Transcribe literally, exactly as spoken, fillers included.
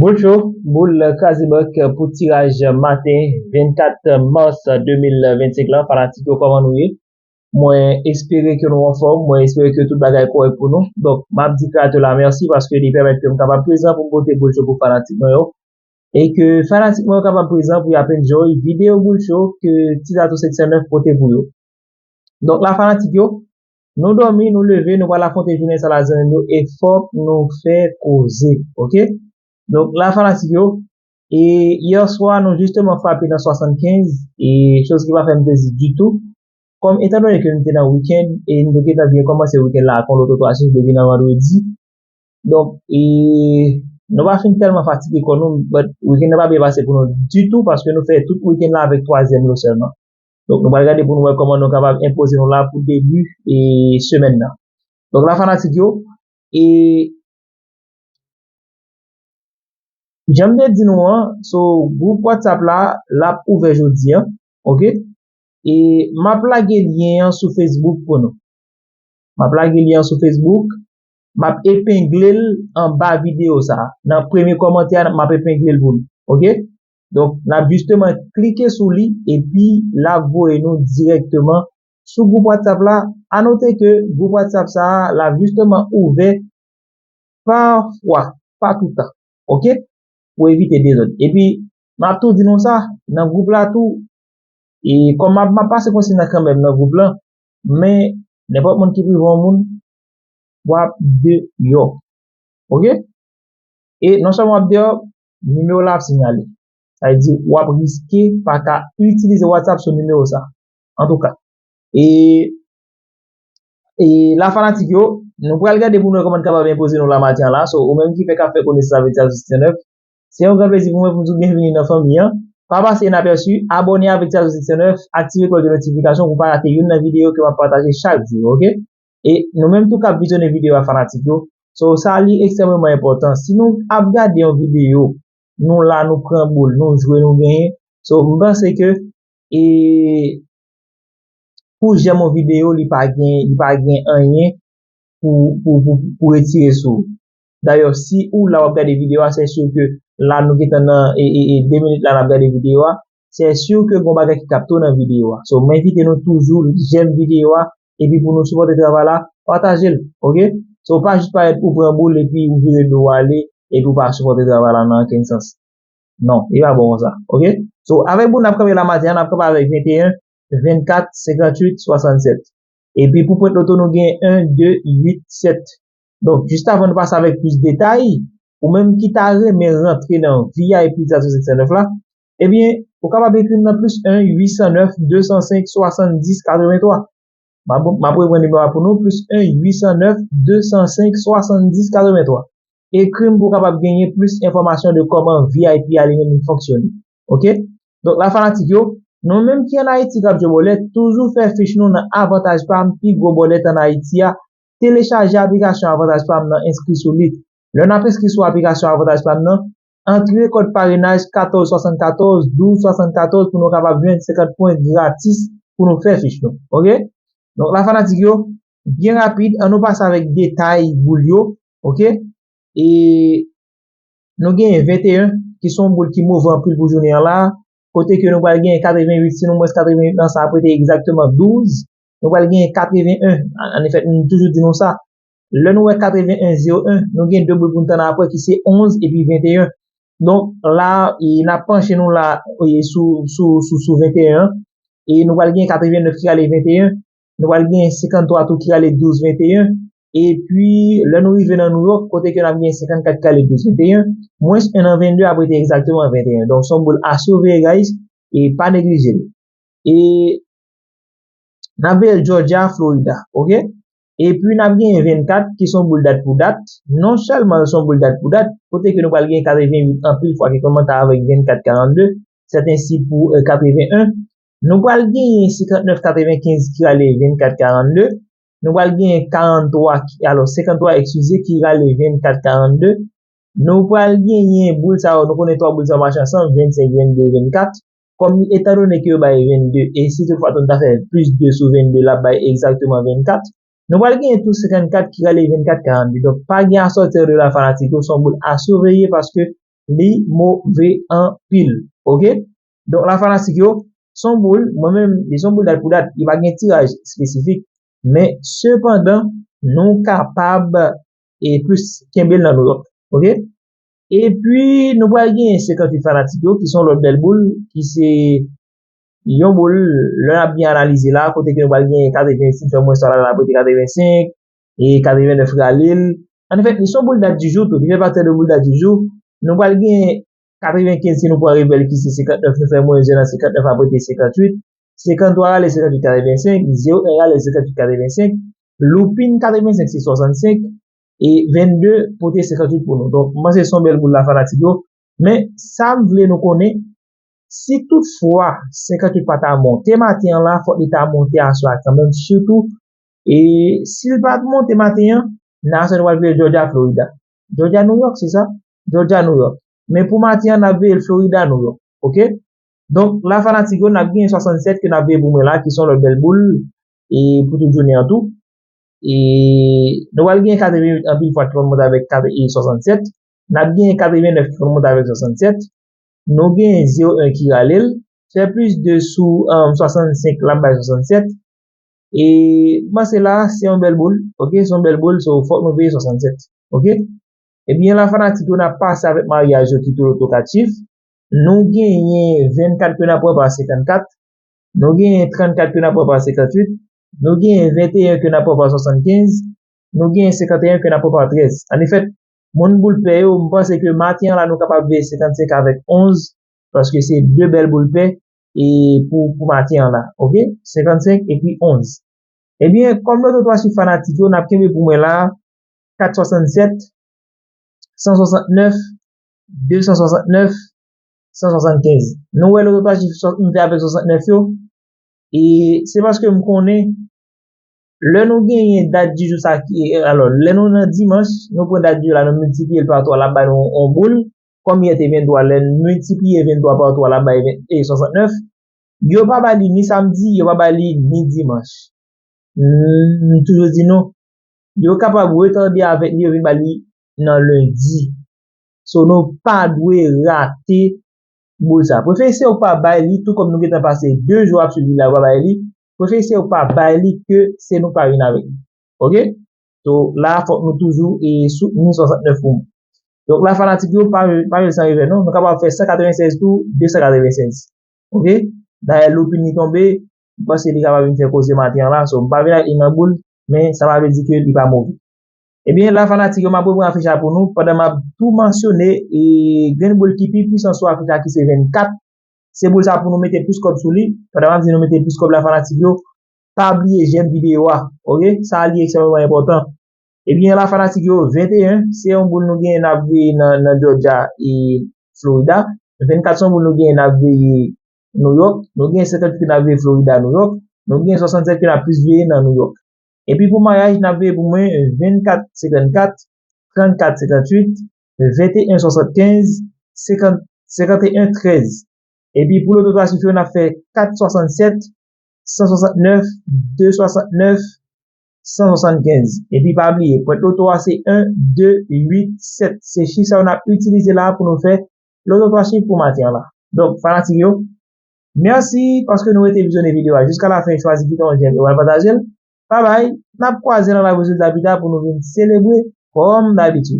Boul cho, boul kraze bank pou tiraj maten vennkat mas de mil vennsenk lan. Fanatik yo, kòman nou ye? Mwen espere ke nou anfòm, mwen espere ke tout bagay kòrèk pou nou. Donk, m ap di kreyatè la mèsi paske li pèmèt ke m kapab prezan pou m pote boul cho pou fanatik mwen yo. E ke fanatik mwen yo kapab prezan pou y ap enjoy videyo boul cho ke Ti Tatou senk san nèf pote pou yo. Donk la fanatik yo, nou dòmi, nou leve, nou pral afwonte jounen sa la zanmi m yo, e fòk nou fè koze, oke? Donk la fanatik yo, e yè swa nou jisteman frape nan swasannkenz, e choz ki pa fè m plezi ditou. Kòm etandone ke nou te nan wikenn, e nou te gentan byen kòmanse wikenn la ak yon loto twa chif depi nan vandredi. Donk, e nou pa fin tèlman fatige kò nou, but wikenn nan pa byen pase pou nou ditou paske nou fè tout wikenn la avèk twazyèm lo sèlman. Donk, nou pral gade pou nou wè kòman nou kapab enpoze nou la pou debi e semèn nan. Donk, la fanatik yo, e jan m te di nou an, so gwoup WhatsApp la, l ap ouvè jodi an, oke? E m ap lage lyen an sou Facebook pou nou. M ap lage lyen an sou Facebook, m ap epengle l anba videyo sa a. Nan premye kòmantè a, m ap epengle l pou nou, oke? Donk, n ap jisteman klike sou li, epi l ap voye nou dirèkteman sou gwoup WhatsApp la. A note ke gwoup WhatsApp sa a, l ap jisteman ouvè pafwa, pa toutan, oke? Pou evite dezòd. Epi, m ap tou di nou sa, nan gwoup la tou, e kòm m ap, m ap pase konsiy nan kanmenm nan gwoup lan, men nenpòt moun ki prive yon moun, w ap deyò. Oke? E non sèlman w ap deyò, nimewo la ap sinyale. Sa vle di, w ap riske pa ka itilize WhatsApp sou nimewo sa. Antouka, e, e la fanatik yo, nou pral gade pou nou wè kòman n kapab enpoze nou la maten an la. So, ou menm ki fèk ap fè konesans avèk Ti Tatou senk san nèf, se yon gran plezi pou mwen pou m di w byenvini nan fanmi an. Pa pase inapèsi, abòne avèk Ti Tatou senk san nèf, aktive klòch de notifikasyon pou w pa rate youn nan videyo ke m ap pataje chak jou, oke? E nou menm tou k ap vizyonnen videyo a fanatik yo, so sa li ekstrèmeman enpòtan. Si nou ap gade yon videyo, nou la, nou pran boul, nou jwe, nou genyen. So, m panse ke, e, pou jèm yon videyo, li pa gen, li pa gen anyen pou, pou, pou, pou retire sou ou. Dayè, si ou la w ap gade videyo a, se si ke la nou gentan nan, e, e, e, de minit la n ap gade videyo a, se si ke gon bagay ki kapte w nan videyo a. So, m envite nou toujou jèm videyo a, epi pou nou sipòte travay la, pataje l, oke? So, pa jis parèt ou pran boul epi ou vire do w ale, epi ou pa sipòte travay la nan okenn sans. Non, li pa bon konsa, oke? So, avèk boul n ap kanpe la maten an, n ap kanpe avèk venteyen, vennkat, senkantuit, swasannsèt. Epi pou pwent loto, nou gen en, de, uit, sèt. Donk, jis avan nou pase avèk plis detay, ou menm ki ta renmen rantre nan V I P Ti Tatou senk san nèf la, ebyen, ou kapab ekri m nan plis en, uit san nèf, de san senk, swasanndis, katrevenntwa. M ap, m ap reprann nimewo a pou nou, plis en, uit san nèf, de san senk, swasanndis, katrevenntwa. Ekri m pou w kapab genyen plis enfòmasyon de kòman V I P a li menm li fonksyone. Oke? Donk, la fanatik yo, nou menm ki ann Ayiti k ap jwe bòlèt, toujou fè fich nou nan Avantaj Pam, pi gwo bòlèt ann Ayiti a. Telechaje aplikasyon Avantaj Pam nan, enskri sou li. Lè n ap enskri sou aplikasyon Avantaj Pam nan, antre kòd parenaj katòz swasannkatòz, douz swasannkatòz pou nou kapab jwenn senkant pwen gratis pou nou fè fich nou. Oke? Donk, la fanatik yo, byen rapid, ann nou pase avèk detay boul yo, oke? E nou genyen venteyen, ki se yon boul ki move anpil pou jounen an la, kote ke nou pral genyen katreventuit, si nou mwens katreventuit lan, sa ap rete egzakteman douz. Nou pral genyen katreven en, an, an efè, nou toujou di nou sa. Lè nou wè katreven en zewo en, nou gen de boul pou n tann apre ki se onz epi venteyen. Donk, la, e, n ap panche nou la, e, sou, sou, sou, sou venteyen an. E nou pral gen katreven nèf ki rale venteyen. Nou pral gen senkanntwa tou ki rale douz venteyen. Epi, lè nou rive nan Nouyòk, kote ke n ap gen senkannkat ki rale douz venteyen, mwens en nan vennde ap rete egzakteman venteyen. Donk, se yon boul a siveye, guys, e pa neglije l. E n ap veye l Georgia, Florida, oke? Epi n ap genyen vennkat ki se yon boul dat pou dat. Non sèlman l se yon boul dat pou dat, kote ke nou pral genyen katreventuit anpil fwa ki kòmanse avèk vennkat karannde, sèt ensi pou, e, katreven en. Nou pral genyen senkantnèf katrevenkenz ki rale vennkat karannde. Nou pral genyen karantwa ki, alò, senkanntwa, eskize, ki rale vennkat karannde. Nou pral genyen boul sa yo, nou konnen twa boul sa yo mache ansanm, vennsenk, vennde, vennkat. Kòm etandone ke yo bay vennde, e si toutfwa tou nou ta fè plis de sou vennde, l ap bay egzakteman vennkat. Nou pral genyen tou senkannkat ki rale vennkat karannde. Donk, pa gen asòti de la fanatik yo, se yon boul a siveye paske li move anpil. Oke? Donk la fanatik yo, se yon boul, mwen menm, li se yon boul dat pou dat, li pa gen tiraj espesifik, men sepandan, nou kapab e plis kenbe l nan Nouyòk. Oke? Epi, nou pral gen senkanntuit fanatik yo, ki se yon lòt bèl boul, ki se yon boul, lè n ap byen analize la, kote ke nou pral gen katreven, si n fè mwens twa la, n ap rete katrevensenk, e katrevennèf rale l. Anfèt, li se yon boul dat di jou tou, li fè pati de boul dat di jou. Nou pral gen katrevenkenz, si nou pran revè l ki se senkantnèf, nou fè mwens de nan senkantnèf, ap rete senkantwit. Senkanntwa rale senkantwit katrevensenk, zewo en rale senkantwit katrevensenk, loupin katrevensenk se swasannsenk, e vennde pote senkantwit pou nou. Donk, m panse se yon bèl boul la fanatik yo. Men, sa m vle nou konnen, si toutfwa senkantwit pa ta monte maten an la, fòk li ta monte aswè a kanmenm, sitou, e si l pa t monte maten an, n a aswè nou pral veye Georgia, Florida. Georgia, Nouyòk, se sa? Georgia, Nouyòk. Men pou maten an, n ap veye l Florida, Nouyòk. Oke? Donk, la fanatik yo, n ap gen swasannsèt ke n ap veye pou mwen la, ki se yon lòt bèl boul, e pou tout jounen an tou. E nou pral gen katreven anpil fwa ki konn monte avèk kat-, e swasannsèt. N ap gen katrevennèf ki konn monte avèk swasannsèt. Nou gen zewo en ki rale l. Fè plis de sou, um, swasannsenk, l ap bay swasannsèt. E m panse la, se yon bèl boul. Oke, se yon bèl boul, so fòk nou veye swasannsèt. Oke? Ebyen, la fanatik yo, n ap pase avèk maryaj yo ki tou lotokatif. Nou genyen vennkat ke n ap pran pa senkannkat. Nou genyen trannkat ke n ap pran pa senkantwit. Nou genyen venteyen ke n ap pran pa swasannkenz. Nou genyen senkanteyen ke n ap pran pa trèz. Anefèt, moun boul pè yo, m panse ke maten an la, nou kapab veye senkannsenk avèk onz, paske se de bèl boul pè, e pou, pou maten an la, oke? Senkannsenk epi onz. Ebyen, kòm loto twa chif fanatik yo, n ap kenbe pou mwen la, kat swasannsèt, san swasannnèf, de san swasannnèf, san swasannkenz. Nou wè loto twa chif swa-, m fè avèk swasannnèf yo, e se paske m konnen, lè nou genyen dat di jou sa ki, alò, lè nou nan dimanch, nou pran dat di jou la, nou miltipliye l pa twa, l ap bay nou yon boul, kòm yè te venntwa, lè n miltipliye venntwa pa twa, l ap bay ven, e, swasannnèf. Yo pa bay li ni samdi, yo pa bay li ni dimanch. M, m toujou di nou, yo kapab retande avèk li, yo vin ba li nan lendi. So, nou pa dwe rate boul sa. Prefere se ou pa bay li, tou kòm nou gentan pase de jou ap swiv li la, yo pa bay li. Prefere se ou pa bay li ke se nou pa vin avèk li. Oke? So, la, fòk nou toujou e soutni swasannnèf pou mwen. Donk, la, fanatik yo, pa, pa jwe san revè, non. Nou kapab fè san katrevennsèz tou, de san katrevennsèz. Oke? Dayè, loupin li tonbe, m panse li kapab vin fè koze maten an la. So, m pa vin ak li nan boul, men sa pa vle di ke li pa move. Ebyen, la, fanatik yo, m ap reprann afich la pou nou, pandan m ap tou mansyone, e, grenn boul ki pi pwisan sou afich la, ki se vennkat. Se boul sa pou nou mete plis kòb sou li. Pandan m ap di nou mete plis kòb la, fanatik yo, pa bliye jèm videyo a. Oke? Sa li ekstrèmeman enpòtan. Ebyen, la, fanatik yo, venteyen, se yon boul nou genyen n ap veye nan, nan Georgia e Florida. Vennkat se yon boul nou genyen n ap veye Nouyòk. Nou genyen senkantuit n ap veye Florida, Nouyòk. Nou genyen swasannsèt ke n ap plis veye nan Nouyòk. Epi pou maryaj, n ap veye pou mwen vennkat senkannkat, trannkat senkantwit, venteyen swasannkenz, senkant, senkanteyen trèz. Epi pou loto twa chif yo, n ap fè kat swasannsèt, san swasannnèf, de swasannnèf, san swasannkenz. Epi pa bliye, pwent loto a se en, de, uit, sèt. Se chif sa yo n ap itilize la pou nou fè loto twa chif pou maten an la. Donk, fanatik yo, mèsi paske nou rete vizyonnen videyo a jiska lafen. Chwazi kite yon jèm e w al pataje l. Babay, n ap kwaze nan live rezilta pita pou nou vin selebre kòm dabitid.